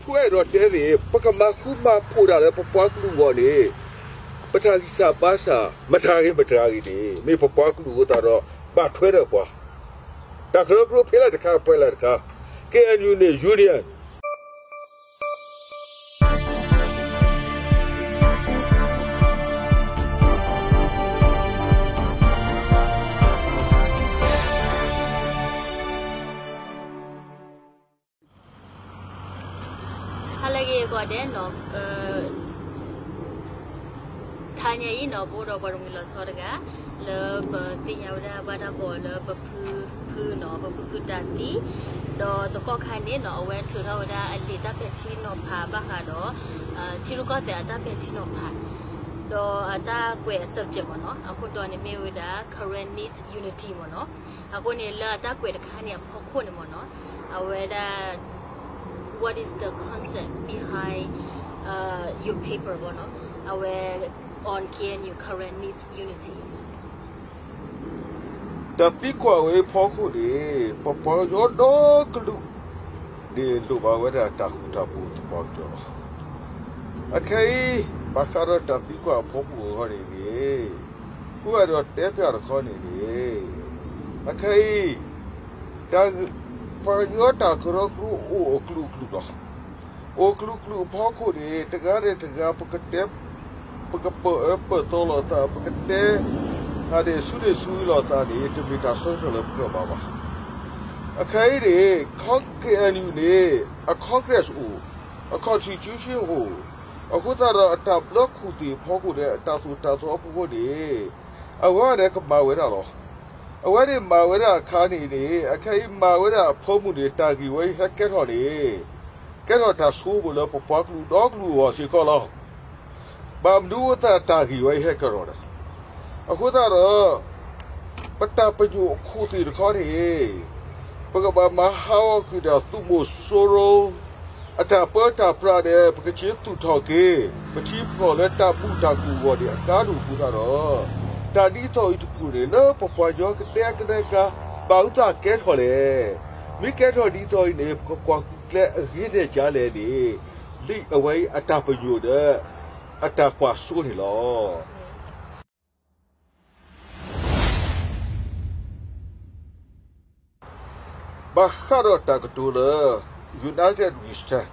ဖုအဲၣ်ဒိးတဲန့ၣ် ပကမၤဃူမၤဖိးတၢ်လၢပပှၤကလုာ်အဂီၢ်န့ၣ် ပတၢ်ဂံၢ်စၢ်ဘါစၢ် မတၤဂ့ၤမတၤဂ့ၤန့ၣ် မ့ၢ်ပပှၤကလုာ်အဃိသတးဒီး ဘၣ်ထွဲဒီးပှၤ တၢ်ကရၢကရိဖဲလဲၣ်တခါ ဖဲလဲၣ်တခါ K N U န့ၣ် Union ဟါလၢအဂ့ၤကိးဂၤဒဲးနီၤ, တဟါညါအံၤနီၤ ပအိၣ်ဒီးပှၤတမှံၤလီၤဆီတဂၤ လၢပသ့ၣ်ညါဝဲဒၣ်ဘၣ်တၢ်ကိးအီၤလၢပဖုဖုနီၤ, ပဖုဖုတၢ်သံ, ဒီးသကိးခါန့ၣ်နီၤ အဝဲထုးထီၣ်ဝဲဒၣ်အလံာ်တၢ်ပဲာ်ထံနီၤဖးဘၣ်ဃးဒီး ထံရူၢ်ကီၢ်သဲးအတၢ်ပဲာ်ထံနီၤဖး, ဒီးအတၢ်ကွဲးအ subject မ့ၢ်နီၤ, အခိၣ်တီန့ၣ်မ့ၢ်ဝဲဒၣ် Karen needs unity မ့ၢ်နီၤ. အဃိန့ၣ် လၢအတၢ်ကွဲးတခါန့ၣ်အဖီခိၣ်န့ၣ်မ့ၢ်နီၤ, အဝဲဒၣ် What is the concept behind your paper မ့ၢ်နီၤ, အဝဲ on K N U Karen needs unity. တၢ်သံကွၢ်ဝဲအံၤအဖီခိၣ်န့ၣ် ပပှၤကညီဒီကလုာ်န့ၣ် လိၣ်ဘၣ်ဝဲဒၣ်တၢ်ဃူတၢ်ဖိးသပှၢ်ကတၢၢ်လီၤ. အခဲအံၤ ဘၣ်ဃးဒီးတၢ်သံကွၢ်အဖီခိၣ်အဂီၢ်န့ၣ်န့ၣ် ဃုအဒိးတဲပျၢ်တခီန့ၣ်န့ၣ် အခဲအံၤ ပှၤကညီတၢ်ကရၢကရိအိၣ်အကလုာ်ကလုာ်လီၤ. အိၣ်ကလုာ်ကလုာ်အဖီခိၣ်န့ၣ် တဂၤဒီးတဂၤ ပကတဲ ပကပၢၢ်အၢပၢၢ်သီလိာ်သး ပကတဲ အဒဲးဆူဒဲးဆူလီၤသးန့ၣ် တမ့ၢ်တၢ်ဆၢထၢၣ်လၢပကြၢးဘၣ်ဘၣ်. အခဲအံၤန့ၣ် K N U န့ၣ် အ Congress အိၣ်, အ constitution အိၣ်, အဃိသတးဒီး အတၢ်ဘျၢခူၣ်သ့ၣ်အဖီခိၣ်ဒီး အတၢ်သိၣ်တၢ်သီအဖီခိၣ်န့ၣ် အဝဲန့ၣ်ကမၤဝဲဒၣ်လီၤ. အဝဲန့ၣ်မၤဝဲဒၣ်အခါန့ၣ်န့ၣ် အခဲအံၤမၤဝဲဒၣ်အဖၢမုၢ်န့ၣ် တၢ်ဂ့ၢ်ဝဲအံၤဟဲကဲထီၣ်န့ၣ် ကဲထီၣ်တၢ်ဆိကမိၣ်လၢပပှၤကလုာ်ဒီကလုာ်အဂီၢ်စ့ၢ်ကီးလီၤ. ဘၣ်မနုၤအဃိသတးတၢ်ဂ့ၢ်ဝဲအံၤဟဲကဲထီၣ်လဲၣ်. အဃိသတးဒီး ပတၢ်ပညိၣ်အခိၣ်သ့ၣ်တခီန့ၣ် ပကဘၣ်မၤဟးဂီၤကွံာ်ဒီးသုးမီၤစိရိၤ အတၢ်ပၢတၢ်ပြးဒီး ပကက့ၤသူၣ်ထီၣ်က့ၤ ပထံပကီၢ်လၢတၢ်ဘူၣ်တၢ်ကိၢ်အဂီၢ်န့ၣ် အကါဒိၣ်အဃိသတးဒီး တၢ်ဒ်သိးအံၤတဖုန့ၣ် လၢပပှၤကညီကဒဲကဒဲကဒါ ဘၣ်မနုၤအဃိသတးကဲထီၣ်လဲၣ်. မ့ၢ်ကဲထီၣ်ဒ်သိးအံၤန့ၣ် ပကကွၢ်ဟုၣ်ကျဲအဂ့ၢ်ဒ်လဲၣ်န့ၣ် လံာ်အဝဲအံၤအတၢ်ပညိၣ်ဒီး အတၢ်ကွၢ်စိန့ၣ်လီၤ. ဘၣ်ဃးဒီးတၢ်ကတိၤလၢ United We Stand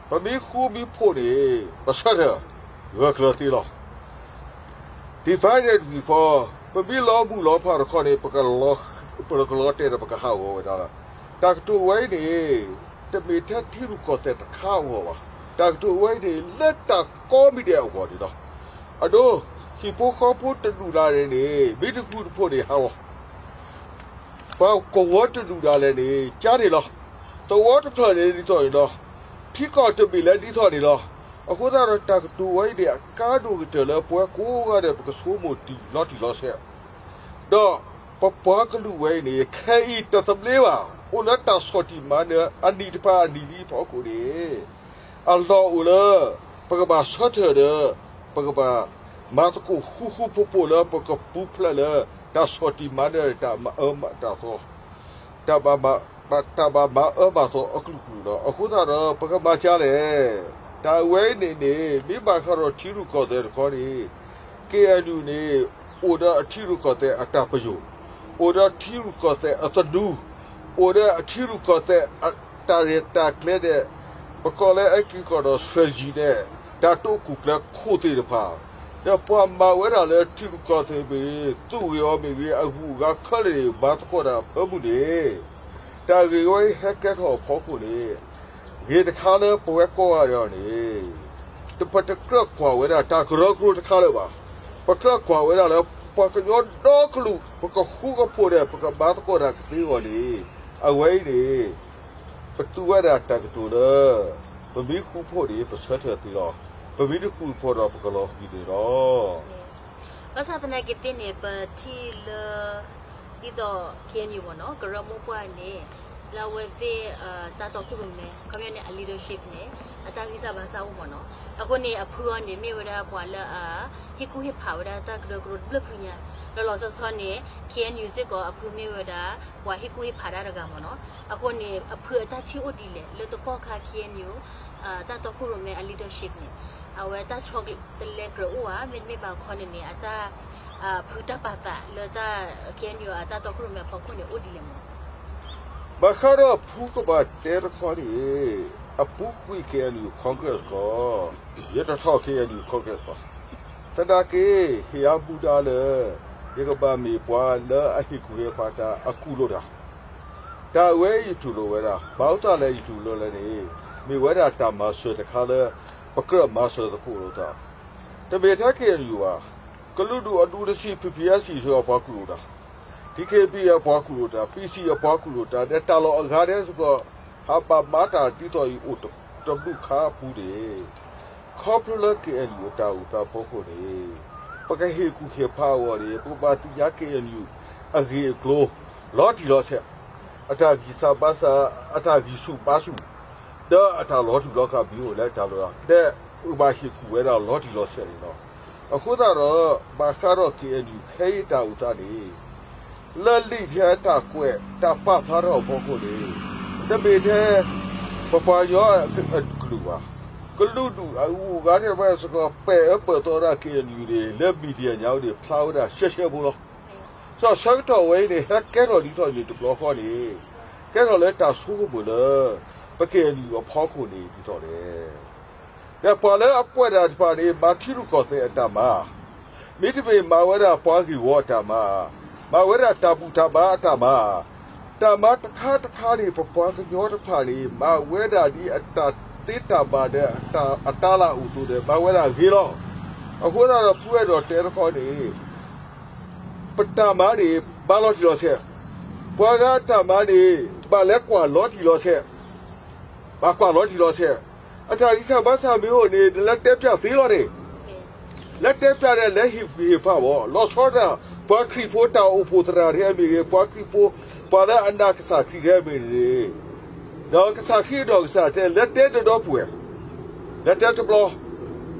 ပမ့ၢ်ဃူမ့ၢ်ဖိးန့ၣ် ပဆၢထၢၣ် ဂၢၢ်ကျၢၤသ့လီၤ. Divided we fall ပမ့ၢ်လီၤမုၢ်လီၤဖးတခီန့ၣ် ပကလီၤတဲာ်ဒီးပကဟးဂီၤဝဲဒၣ်လီၤ. တၢ်ကတိၤဝဲအံၤန့ၣ် တမ့ၢ်ထဲထံရူၢ်ကီၢ်သဲးတခါအဂီၢ်ဘၣ်. တၢ်ကတိၤဝဲအံၤန့ၣ် လၢတၢ်ကိးမံၤဒဲးအဂီၢ်န့ၣ်လီၤ. အဒိ ဟံၣ်ဖိဃီဖိတဒူၣ်ဒၣ်လဲာ်န့ၣ် မ့ၢ်တဃူတဖိးန့ၣ်ဟးဂီၤ ပှၤကဝီၤတဒူၣ်ဒၣ်လဲာ်န့ၣ် ကါန့ၣ်လီၤ. သဝီတဖျၢၣ်န့ၣ်ဒ်သိးန့ၣ်လီၤ. ထံကီၢ်တဘ့ၣ်လၢဒ်သိးန့ၣ်လီၤ. အဃိသတးဒီးတၢ်ကတိၤဝဲအံၤန့ၣ် အကါဒိၣ်ကတၢၢ်လၢပဝဲကိးဂၤဒဲး ပကဆိကမိၣ်တံၢ်လီၤတံၢ်လီၤဆဲး ဒီးပပှၤကလုာ်ဝဲအံၤန့ၣ် ခဲအံၤတသဘျ့ဘၣ် အိၣ်လၢတၢ်ဆီၣ်တံၢ်မၤနၢၤအနံၣ်တဖၣ်အနံၣ်လံအဖီခိၣ်န့ၣ် အလီၢ်အိၣ်လၢ ပကဘၣ်ဆၢထၢၣ်ဒီး ပကဘၣ်မၤသကိးဃူဃူဖိးဖိးလၢပကပူၤဖျဲးလၢ တၢ်ဆီၣ်တံၢ်မၤနၢၤ တၢ်မၤအၢမၤသီ တၢ်ဘၣ်မၤအၢမၤသီအကလုာ်ကလုာ်လီၤ. အဃိသတးဒီး ပကမၤဒ်လဲၣ်. တၢ်ဝဲအံၤန့ၣ်န့ၣ် မ့ၢ်ဘၣ်ဃးဒီးထံရူၢ်ကီၢ်သဲးတခီန့ၣ် K N U န့ၣ် အိၣ်ဒီးအထံရူၢ်ကီၢ်သဲးအတၢ်ပညိၣ်, အိၣ်ဒီးထံရူၢ်ကီၢ်သဲးအသနူ, အိၣ်ဒီးအထံရူၢ်ကီၢ်သဲးအတၢ်ရဲၣ်တၢ်ကျဲၤဒီး ပကိးလၢအက့ၢ်ကီၢ်ဒီး strategy န့ၣ် တၢ်တိာ်ခိၣ်ကျဲခိၣ်သ့ၣ်တဖၣ် ဒီးပှၤမၤဝဲဒၣ်လၢထံရူၢ်ကီၢ်သဲးမ့ၢ်ဂ့ၤ, သူၣ်ဂ့ၤအီၤမ့ၢ်ဂ့ၤ, အဂုၤအဂၤခဲလၢာ်န့ၣ် မၤသကိးတၢ်အဖၢမုၢ်န့ၣ် တၢ်ဂ့ၢ်ဝဲအံၤဟဲကဲထီၣ်အဖီခိၣ်န့ၣ် ဂ့ၤတခါလၢပဝဲကိးဂၤဒဲးအီၤန့ၣ် ပတကြၢးကွၢ်ဝဲဒၣ်တၢ်ကရၢကရိတခါလၢၤဘၣ်. ပကြၢးကွၢ်ဝဲဒၣ်လၢ ပှၤကညီဒီကလုာ် ပကဃူကဖိးဒီး ပကမၤသကိးတၢ်ကသ့အဂီၢ်န့ၣ် အဝဲအံၤန့ၣ် ပသူဝဲဒၣ်တၢ်ကတိၤလၢ ပမ့ၢ်ဃူဖိးန့ၣ် ပဆၢထၢၣ်သ့လီၤ. ပမ့ၢ်တဃူဖိးဒီး ပကလီၤဃံၤန့ၣ်လီၤ. ဘၣ်ဆၣ်သနာ်က့သ့ၣ်န့ၣ် ပထံၣ်လၢ ဒ်သိး K N U မ့ၢ်နီၤ ကရၢမိၢ်ပှၢ်န့ၣ် လၢအဝဲသ့ၣ် တၢ်တီခိၣ်ရိၣ်မဲ ခီပညီန့ၣ် အ leadership န့ၣ် အတၢ်ဂံၢ်စၢ်ဘါစၢ်အိၣ်မ့ၢ်နီၤ. အဃိန့ၣ် အဖုအီၤန့ၣ် မ့ၢ်ဝဲဒၣ်ပှၤလၢအ ဟ့ၣ်ကူၣ်ဟ့ၣ်ဖးဝဲဒၣ်တၢ်ကရၢကရိတဘျုးဖုညါ လီၤလီၤဆီဆီန့ၣ် ခ့ၣ်အဲၣ်ယူၣ်စ့ၢ်ကီး အဖုမ့ၢ်ဝဲဒၣ် ပှၤဟ့ၣ်ကူၣ်ဟ့ၣ်ဖးတၢ်တဂၤမ့ၢ်နီၤ. အဃိန့ၣ် အဖုအတၢ်ထံၣ်အိၣ်ဒ်လဲၣ် လၢတကီၢ်ခါ ခ့ၣ်အဲၣ်ယူၣ် တၢ်တီခိၣ်ရိၣ်မဲအ leadership န့ၣ် အဝဲတၢ်ဆီတလဲကြၢးအိၣ်ဧါ, မ့တမ့ၢ်ဘၣ်ခီန့ၣ်န့ၣ် အတၢ် ဖုတၢ်ပာ်သးလၢတၢ် ခ့ၣ်အဲၣ်ယူၣ် အတၢ်တီခိၣ်ရိၣ်မဲအဖီခိၣ်န့ၣ် အိၣ်ဒ်လဲၣ်မ့ၢ် ဘၣ်ဃးဒီးဖုကဘၣ်တဲတခီန့ၣ် အပူၤကွံာ် ခ့ၣ်အဲၣ်ယူၣ် Congress ကီး, ယတထီၣ် ခ့ၣ်အဲၣ်ယူၣ် Congress ဘၣ်. သနာ်က့ ဟ့ၣ်အါမူဒါလၢ ယကဘၣ်မ့ၢ်ပှၤလၢအဟ့ၣ်ကူၣ်ဟ့ၣ်ဖးတၢ်အကူၣ်လိာ်တၢ်, တၢ်အဝဲအံၤယတူၢ်လိာ်ဝဲဒၣ်, ဘၣ်မနုၤအဃိလဲၣ်ယတူၢ်လိာ်လဲၣ်န့ၣ် မ့ၢ်ဝဲဒၣ်တၢ်မၤစၢၤတခါလၢ ပကြၢးမၤစၢၤသကိးလိာ်သး တမ့ၢ်ထဲ ခ့ၣ်အဲၣ်ယူၣ် ဘၣ်, ကလုာ်ဒူၣ်အဒူတဆံ ဖံဖံအဆံးဆၢအပှၤကူၣ်လိာ်တၢ်, ဒံၣ်ခ့ၣ်ပံအပှၤကူၣ်လိာ်တၢ်, ပံစံၣ်အပှၤကူၣ်လိာ်တၢ် ဒီးတၢ်လီၢ်အဂၤဒဲးစ့ၢ်ကီး ဟးဘၣ်မၤတၢ်ဒ်သိးအံၤအိၣ်တဘျုးခါအပူၤန့ၣ်, ခီဖျိလၢ ခ့ၣ်အဲၣ်ယူၣ် အတၢ်အိၣ်သးအဖီခိၣ်န့ၣ် ပကဟ့ၣ်ကူၣ်ဟ့ၣ်ဖးအဂီၢ်န့ၣ် ပကဘၣ်သ့ၣ်ညါ ခ့ၣ်အဲၣ်ယူၣ် အဂ့ၢ်အကျိၤ လီၤတံၢ်လီၤဆဲး, အတၢ်ဂံၢ်စၢ်ဘါစၢ်, အတၢ်ဂံၢ်ဆူၣ်ဘါဆူၣ် ဒီးအတၢ်လီၤတူာ်လီၤကာ်မ့ၢ်အိၣ်လၢတၢ်လီၢ် ဒီးပကဘၣ်ဟ့ၣ်ကူၣ်ဝဲဒၣ်လီၤတံၢ်လီၤဆဲးန့ၣ်လီၤ. အဃိသတးဒီး ဘၣ်ဃးဒီး ခ့ၣ်အဲၣ်ယူၣ် ခဲအံၤတၢ်အိၣ်သးန့ၣ် လၢလံာ်ထဲတၢ်ကွဲး တၢ်ပာ်ဖျါထီၣ်အဖီခိၣ်န့ၣ် တမ့ၢ်ထဲ ပပှၤကညီအကလုာ်ဘၣ်, ကလုာ်ဒူၣ်အဂၤထဲဝဲစ့ၢ်ကီး ပဲာ်အၢပဲာ်သီဝဲဒၣ် ခ့ၣ်အဲၣ်ယူၣ် န့ၣ် လၢ media ညါဝဲန့ၣ် ဖျါဝဲဒၣ်ရှဲရှဲဖိလီၤ. ဒီးဆၢကတီၢ်ဝဲအံၤန့ၣ် ဟဲကဲထီၣ်ဒ်သိးန့ၣ်တဘျီဃီန့ၣ် ကဲထီၣ်လၢတၢ်ဆိကမိၣ်လၢ ပ ခ့ၣ်အဲၣ်ယူၣ် အဖီခိၣ်န့ၣ်ဒ်သိးလဲၣ်. ဒီးပှၤလၢအကွဲးတၢ်တဖၣ်န့ၣ် မၤထံရူၢ်ကီၢ်သဲးအတၢ်မၤ, မ့တမ့ၢ်မၤဝဲဒၣ်ပှၤဂ့ၢ်ဝီအတၢ်မၤ, မၤဝဲဒၣ်တၢ်ဘူၣ်တၢ်ဘါအတၢ်မၤ, တၢ်မၤတခါတခါန့ၣ် ပပှၤကညီတဖၣ်န့ၣ် မၤဝဲဒၣ်ဒ်အတၢ်သ့တၢ်ဘၣ်ဒီး အတၢ်လၢအအိၣ်အသိးဒီး မၤဝဲဒၣ်ဂ့ၤလီၤ. အဃိသတးဒီး ဖုအဲၣ်ဒိးတဲတခီန့ၣ် ပတၢ်မၤန့ၣ် ဘၣ်လီၤတံၢ်လီၤဆဲး, ပှၤဂၤအတၢ်မၤန့ၣ် ဘၣ်လဲၤကွၢ်လီၤတံၢ်လီၤဆဲး, ဘၣ်ကွၢ်လီၤတံၢ်လီၤဆဲး, အတၢ်ဂံၢ်စၢ်ဘါစၢ်မ့ၢ်အိၣ်န့ၣ် နလဲၤတဲဖျါသ့လီၤန့ၣ်, လဲၤတဲဖျါဒီး လဲၤဟ့ၣ်ကူၣ်ဟ့ၣ်ဖးဘၣ်, လီၤဆီဒၣ် ပှၤခရံာ်ဖိတၢ်အိၣ်ဖှိၣ်သရၣ်ထဲမ့ၢ်ဂ့ၤ, ပှၤခရံာ်ဖိ ပှၤလၢအနာ်ကစၢ်ခရံာ်ထဲမ့ၢ်ဂ့ၤ, ဒီးကစၢ်ခရံာ်အဒီးကစၢ်တဲ လဲၤတဲတဒီပုၢ်ဝဲၢ်, လဲၤတဲတဘျီ,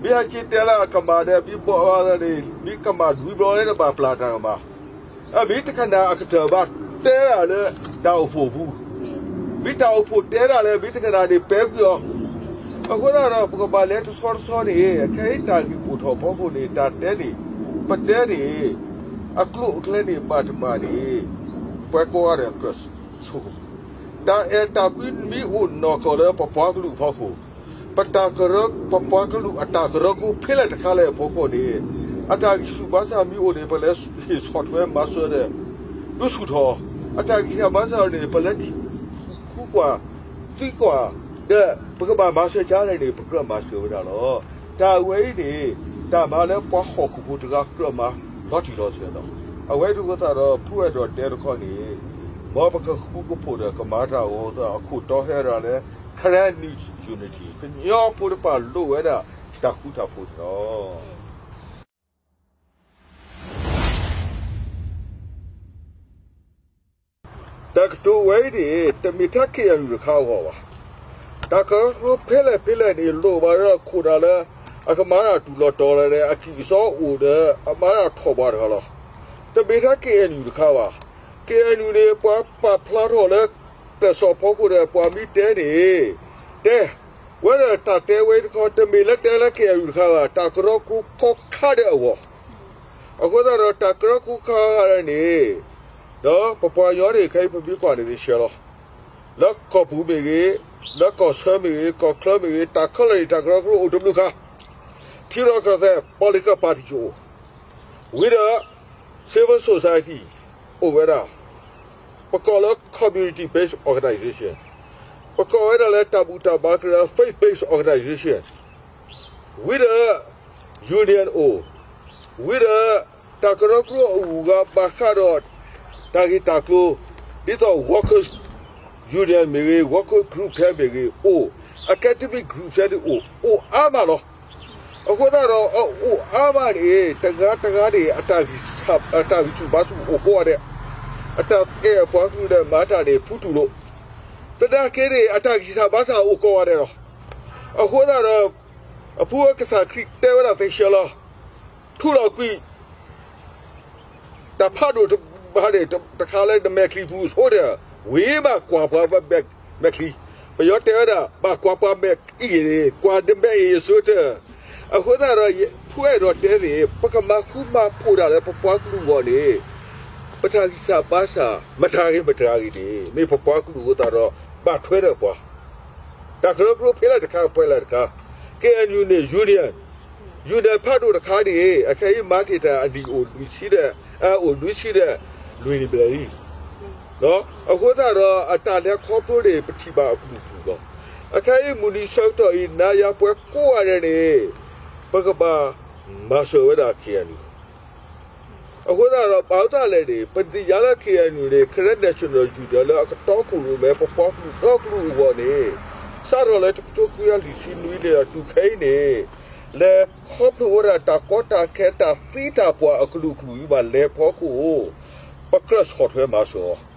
မ့ၢ်ဟဲက့ၤတဲလၢအကမၣ်ဒီး မ့ၢ်ဘီန့ၣ် မ့ၢ်ကမၣ်ဒွံဘျီလၢနဘၣ်ပျၢ်တၢ်ကမၣ်, အမ့ၢ်တကနၣ်အကတၢၢ်ဘၣ်တဲဒၣ်လၢတၢ်အိၣ်ဖှိၣ်ပူၤ, မ့ၢ်တၢ်အိၣ်ဖှိၣ်တဲဒၣ်လၢမ့ၢ်တကနၣ်န့ၣ် ပဲကွံာ်အီၤ, အဃိသတးဒီး ပကဘၣ်လဲၤတဆီတဆီန့ၣ် ခဲအံၤတၢ်ဂ့ၢ်အိၣ်ထီၣ်ဖီခိၣ်န့ၣ် တၢ်တဲန့ၣ် ပတဲန့ၣ် အကျိၤအကျဲန့ၣ် ဘၣ်တဘၣ်န့ၣ် ပှၤကိးဂၤဒဲးကြၢးဆိကမိၣ်, တၢ်အဲၣ်တၢ်ကွံမ့ၢ်အိၣ်နီၢ်ကီၢ်လၢပပှၤကလုာ်အဖီခိၣ်, ပတၢ်ကရၢ ပပှၤကလုာ်အတၢ်ကရၢကရိဖဲလဲၣ်တခါလဲၣ်အဖီခိၣ်န့ၣ်, အတၢ်ဂံၢ်ဆူၣ်ဘါဆၣ်မ့ၢ်အိၣ်န့ၣ် ပလဲၤဟ့ၣ်ဆီၣ်ထွဲမၤစၢၤဒီး ဒုးဆူၣ်ထီၣ်, အတၢ်ဂံၢ်ဆူၣ်ဘါဆၣ်န့ၣ် ပလဲၤထံၣ်ဃုကွၢ် သံကွၢ် ဒီးပကဘၣ်မၤစၢၤကါလဲၣ်န့ၣ် ပကြၢးမၤစၢၤဝဲဒၣ်လီၤ. တၢ်ဝဲအံၤန့ၣ် တၢ်မၤလၢပှၤဟီၣ်ခိၣ်ဖိတဂၤကြၢးမၤလီၤတံၢ်လီၤဆဲးလီၤ. အဝဲဒၣ်အဃိသတးဒီး ဖုအဲၣ်ဒိးတဲတခီန့ၣ် မ်ပကဃူကဖိးဒီးကမၤတၢ်အဂီၢ်အဃိ တီဟဲဒၣ်လၢ Karen needs unity ကညီဖိတဖၣ်လိၣ်ဝဲဒၣ်တၢ်ဃူတၢ်ဖိးန့ၣ်လီၤ. တၢ်ကတိၤဝဲအံၤန့ၣ် တမ့ၢ်ထဲ ခ့ၣ်အဲၣ်ယူၣ် တခါအဂီၢ်ဘၣ်. တၢ်ကရၢကရိဖဲလဲၣ်ဖဲလဲၣ်န့ၣ် လိၣ်ဘၣ်ဒီးခိၣ်နၢ်လၢ အကမၤတၢ်တူၢ်လိာ်တီၤလိာ်ဒီး အကံၢ်ကစီအိၣ်ဒီး အမၤတၢ်ထီၣ်ဘၣ်တဂၤလီၤ. တမ့ၢ်ထဲ ခ့ၣ်အဲၣ်ယူၣ် တခါဘၣ်. ခ့ၣ်အဲၣ်ယူၣ် န့ၣ် ပှၤပာ်ဖျါထီၣ်လၢ ကျဲးစၢးဖီခိၣ်ဒီး ပှၤမ့ၢ်တဲန့ၣ် တဲ ဝဲဒၣ်တၢ်တဲဝဲတခီ တမ့ၢ်လၢတဲလၢ ခ့ၣ်အဲၣ်ယူၣ် တခါဘၣ်, တၢ်ကရၢကရိကိးခါဒဲးအဂီၢ်, အဃိသတးဒီး တၢ်ကရၢကရိခါဒဲးန့ၣ် ဒီးပပှၤကညီန့ၣ် ခဲအံၤပမ့ၢ်ကွၢ်န့ၣ် သ့ၣ်ဆဲးလီၤ. လၢကီၢ်ပူၤမ့ၢ်ဂ့ၤ, လၢကီၢ်ဆၢမ့ၢ်ဂ့ၤ, ကီၢ်ချၢမ့ၢ်ဂ့ၤ, တၢ်ခဲလၢာ်န့ၣ် တၢ်ကရၢကရိအိၣ်တဘျုးခါ, ထံရူၢ်ကီၢ်သဲး political party အိၣ်, ဝံၤဒီး civil society အိၣ်ဝဲဒၣ်, ပကိးလၢ community based organization, ပကိးဝဲဒၣ်လၢတၢ်ဘူၣ်တၢ်ဘါကရၢ faith based organization, ဝံၤဒီး union အိၣ်, ဝံၤဒီး တၢ်ကရၢကရိအဂုၤအဂၤဘၣ်ဃးဒီး တၢ်ဂ့ၢ်တၢ်ကျိၤ ဒ်သိး workers union မ့ၢ်ဂ့ၤ, worker group ထဲမ့ၢ်ဂ့ၤ အိၣ်, academic group ထဲန့ၣ်အိၣ်, အိၣ်အါမးလီၤ. အဃိသတးဒီး အအိၣ်အါမးန့ၣ် တဂၤတဂၤန့ၣ် အတၢ်ဂံၢ်ဆူၣ်ဘါဆူၣ်အိၣ်ကိးဂၤဒဲး, အတၢ်အဲၣ်အပှၤကလုာ်ဒီးမၤတၢ်န့ၣ် ဖူတူၢ်လိာ်, သနာ်က့န့ၣ် အတၢ်ဂံၢ်ဆူၣ်ဘါဆူၣ်အိၣ်ကိးဂၤဒဲးလီၤ. အဃိသတးဒီး အဖုကစၢ်ခရံာ်တဲဝဲဒၣ်သ့ၣ်ဆဲးလီၤ, ထူလီၤကွံာ် ဖးဒိၣ်တခါန့ၣ် တခါလၢနမဲာ်ချံပူၤအဆိကတၢၢ်, ဝံၤဘၣ်ကွၢ်ပှၤမဲာ်ချံ, ပယီၤတဲဝဲဒၣ် ဘၣ်ကွၢ်ပှၤမဲာ်အံၤန့ၣ် ကွၢ်နမဲာ်အံၤအဆိကတၢၢ်. အဃိသတးဒီး ဖုအဲၣ်ဒိးတဲန့ၣ် ပကမၤဃူမၤဖိးတၢ်လၢပပှၤကလုာ်အဂီၢ်န့ၣ် ပတၢ်ဂံၢ်စၢ်ဘါစၢ် မတၤဂ့ၤမတၤဂ့ၤန့ၣ် မ့ၢ်ပပှၤကလုာ်အဃိသတးဒီး ဘၣ်ထွဲဒီးပှၤ တၢ်ကရၢကရိဖဲလဲၣ်တခါ ပှဲၤလဲၣ်တခါ, ကဲအံၤနုာ်န့ၣ် union, union ဖးဒိၣ်တခါန့ၣ် အခဲအံၤမၤတ့ၢ်တၢ်အနံၣ်အိၣ်လွံၢ်ဆံဒီး အအိၣ်နွံဆံဒီး လွံၢ်နံၣ်ဘျဲၣ်လံ. အဃိသတးဒီး အတၢ်လဲၤခီဖျိန့ၣ် ပထံၣ်ဘၣ်အကလုာ်ကလုာ်လီၤ. အခဲအံၤမုၢ်နံၤဆၢကတီၢ်အံၤ နၤယၤပှဲၤကိးဂၤဒဲးန့ၣ် ပကဘၣ်မၤစၢၤဝဲဒၣ် K N U အဃိသတးဒီး ဘၣ်မနုၤလဲၣ်န့ၣ် ပသ့ၣ်ညါလၢ K N U န့ၣ် Karen National Union လၢအကတီခိၣ်ရိၣ်မဲ ပပှၤကလုာ်ဒီကလုာ်အဂီၢ်န့ၣ် စးထီၣ်လၢတကထိခွံကယၤလွံၢ်ဆံနွံန့ၣ်ဒီးတုၤခဲအံၤန့ၣ် လဲၤခီဖျိဝဲဒၣ်တၢ်ကီတၢ်ခဲ တၢ်သံတၢ်ပှၢ်အကလုာ်ကလုာ်အံၤဘၣ် လဲၤဖီခိၣ် ပကြၢးဆီၣ်ထွဲမၤစၢၤအီၤ.